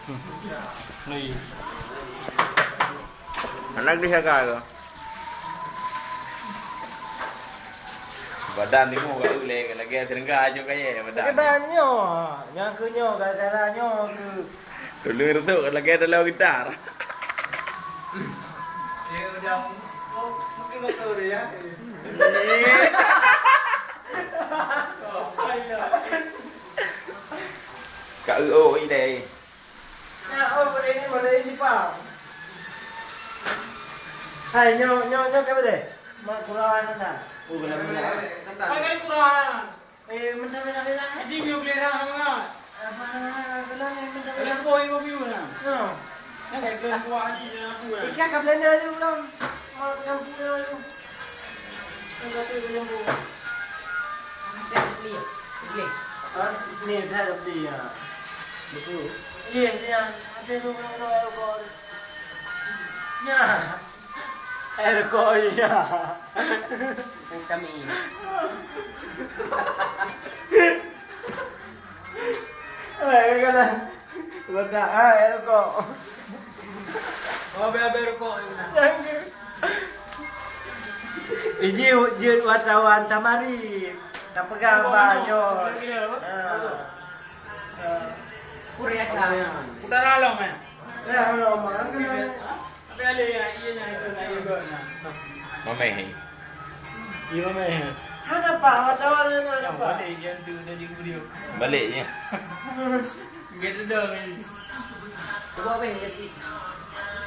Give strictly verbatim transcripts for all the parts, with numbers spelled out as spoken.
Nui. Anak di siaga tu. Badan timu ka uleh, lagèe serangga aju kaya badan. Badan nyoe, nyang keu nyoe gara-gara nyoe keu. Dulu tu lagèe dalam gitar. Ya udah, mungkin betul ya. Ka eu oh idai. Nah, oh, boleh ni, boleh ni, Pak. Hai, nyoe, nyoe, nyoe, siapa deh? Mak kurang nanda. Oh, benar-benar. Hai, kan kurang. Eh, mentah-mentah, mentah, eh? Jadi, mie boleh dah, apa? Apa, apa, apa, mentah-mentah. Ada boy, boy, boy, nah. Ya. Kan, kan, buah ni, jangan apa, nah. Ikan kat Belanda tu, Bang. Mak, yang punya tu. Yang kata tu, yang buah. Beli, beli. Ah, ni, dah dah beli, ya. Betul. Iya, iya. Ada tu, orang, orang, orang. Ya. Air koya. Kami. Eh, kena. Ledak, ah, air rokok. Oh, habis-habis rokok ni. Ini jeuet wartawan Tamarit. Tak pegang, oh, Abang, no. Jol. Kira apa? Ah. Korea. Udah lalu, man. Ya, lalu, man. Kena. Mamèh. Iya, mamèh. Ada apa? Ada apa? Ada apa? Balik je. Gitu dong. Coba, Bang, lihat sih.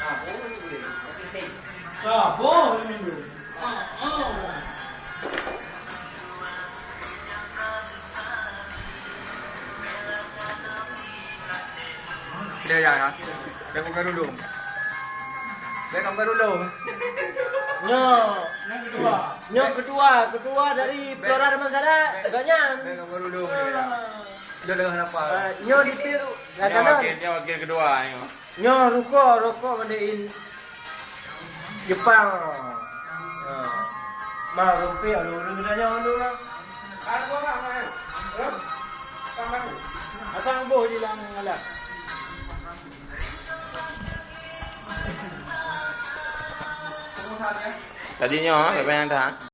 Ah, boleh, boleh. Oke, thanks. Ah, boleh, boleh. Ah, ah. Ya, ya, ya. Dah buka dulu. Dah buka dulu. Nyoe. Nyoe ketua. Ketua, ketua dari Flora Damansara. Gobnyan. Dah buka dulu. Dah dengar apa? Ah, nyoe dipil. Nyoe wakil, nyoe wakil ketua, nyoe. Nyoe rukok, rukok made in Jepang. Ha. Ma, rumpie ada ureueng geutanyoe dulu, Ma. Asang boh di lam alat. Tadi nyoe, ha, lepas yang dah.